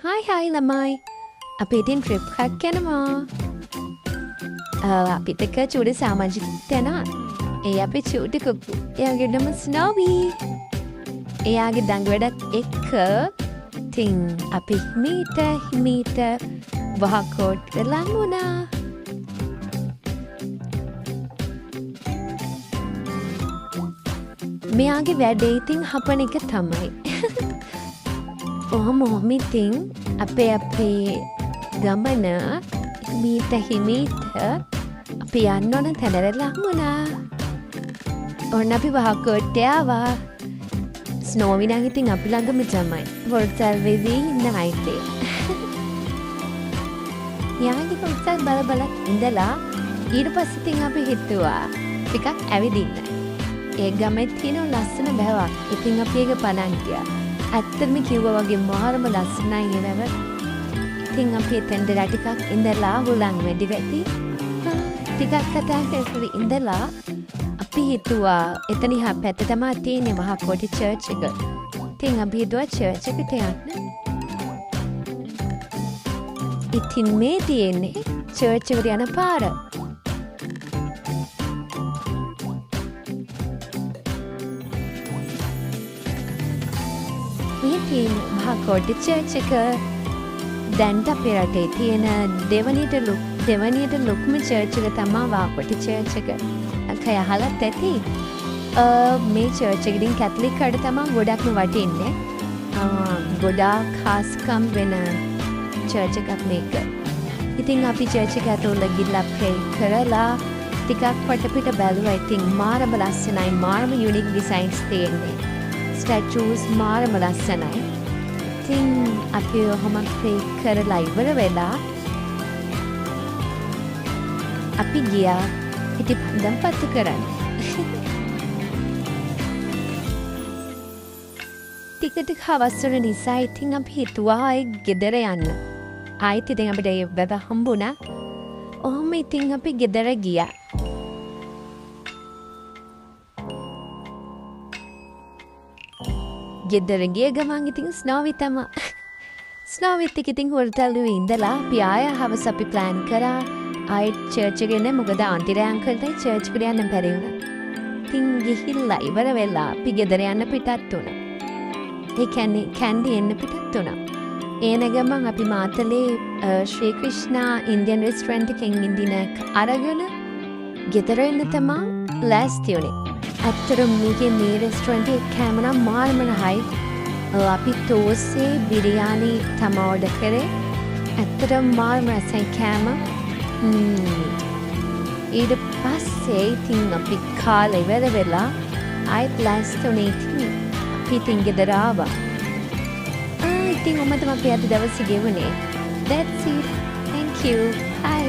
Hi hi ළමයි, අපි ඉතින් ට්‍රිප් එකක් යනවා. අපිත් එක්ක චූටි සාමාජිකයෙක් යනවා. ඒ අපේ චූටි කුක්කු. එයාගේ නම ස්නෝවි. එයාගේ දඟ වැඩත් එක්ක ඉතින් අපි හිමීට හිමීට වහකෝට්ට ලං වුණා. මෙයාගේ වැඩේ ඉතින් හපන එක තමයි. ඔහොම ඔහොම ඉතින් අපේ අපේ ගමන හිමීට හිමීට අපි යන්න ඕන තැනට ලං වුණා. ඔන්න අපි වහකෝට්ටේ ආවා. ස්නෝවි නම් ඉතින් අපි ළඟම තමයි. හොල්සල් වෙවි ඉන්නවා ඉතින්. යාගේ හොල්සල් බල බල ඉඳලා ඊට පස්සේ ඉතින් අපි හිතුවා ටිකක් ඇවිදින්න. ඒ ගමේ තියෙන ලස්සන වැවක්. ඉතින් අපි ඒක බලන් ගියා. ඇත්තටම කිව්වා වගේ මාරම ලස්සනයි ඒ වැව. ඉතින් අපි එතෙන්ට ටිකක් ඉඳලා හුලං වැඩි වැඩි ටිකක් කතා කර කර ඉඳලා අපි හිතුවා එතන එහා පැත්තේ තමා තියෙන්නේ වහකෝටි චර්ච් එක. ඉතින් අපි හිතුවා චර්ච් එකට යන්න. ඉතින් මේ තියෙන්නේ චර්ච් එකට යන පාර. මේ තියෙන වහකෝටි චර්ච් එක දැන්ට අපේ රටේ තියෙන දෙවනියට ලොකුම චර්ච් එක තමා වහකෝටි චර්ච් එක. අකය අහලත් ඇති. මේ චර්ච් එක ඉතින් කැතලික් අයට තමා ගොඩක්ම වටින්නේ. ගොඩාක් හාස්කම් වෙන චර්ච් එකක් මේක. ඉතින් අපි චර්ච් එක ඇතුළට ගිහිල්ලා ප්‍රේ කරලා ටිකක් වටපිට බැලුවා. ඉතින් මාරම ලස්සනයි, මාරම යුනික් ඩිසයින්ස් තියෙන්නේ. ස්ටැචූස් මාරම ලස්සනයි. ඉතින් අපි ඔහොම ප්‍රේ කරලා ඉවර වෙලා අපි ගියා ඉතින් පන්දම් පත්තු කරන්න. ටික ටික හවස් වුණ නිසා ඉතින් අපි හිතුවා ආයේ ගෙදර යන්න. ආයෙත් ඉතින් අපිට ඒ වැව හම්බුණා. ඔහොම ඉතින් අපි ගෙදර ගියා. ගෙදර ගිය ගමන් ඉතින් ස්නෝවි තමා. ස්නෝවිත් එක්ක ඉතින් හොල්තල්ලුවේ ඉඳලා අපි ආය හවස අපි ප්ලෑන් කරා. ආයෙත් චර්ච් එකට එන්න, මොකද ආන්ටිලා අංකල්ටයි චර්ච් එකට යන්න බැරි වුණා. ඉතින් ගිහිල්ලා ඉවර වෙලා අපි ගෙදර යන්න පිටත් වුණා. ඒ කියන්නේ කැන්ඩි එන්න පිටත් වුණා. එන ගමන් අපි මාතලේ ශ්‍රී ක්‍රිෂ්ණා ඉන්දියන් රෙස්ටොරන්ට් එකෙන් ඩිනර් අරගෙන ගෙදර එන්න තමා ලෑස්ති වුණේ. ඇත්තටම මේකේ මේ රෙස්ටොරන්ට් එකේ කෑම නම් මාරම රහයි. අපි තෝසේ බිරියානි තමා ඕඩර් කරේ. ඇත්තටම මාරම රසයි කෑම. ඊට පස්සේ ඉතින් අපි කාලා ඉවර වෙලා ආයෙත් ලෑස්ති වුණේ. ඉතින් අපි ඉතින් ගෙදර ආවා. ඉතින් ඔහොම තමයි අපි අද දවසේ ගෙවුනේ. That's it. Thank you. Bye.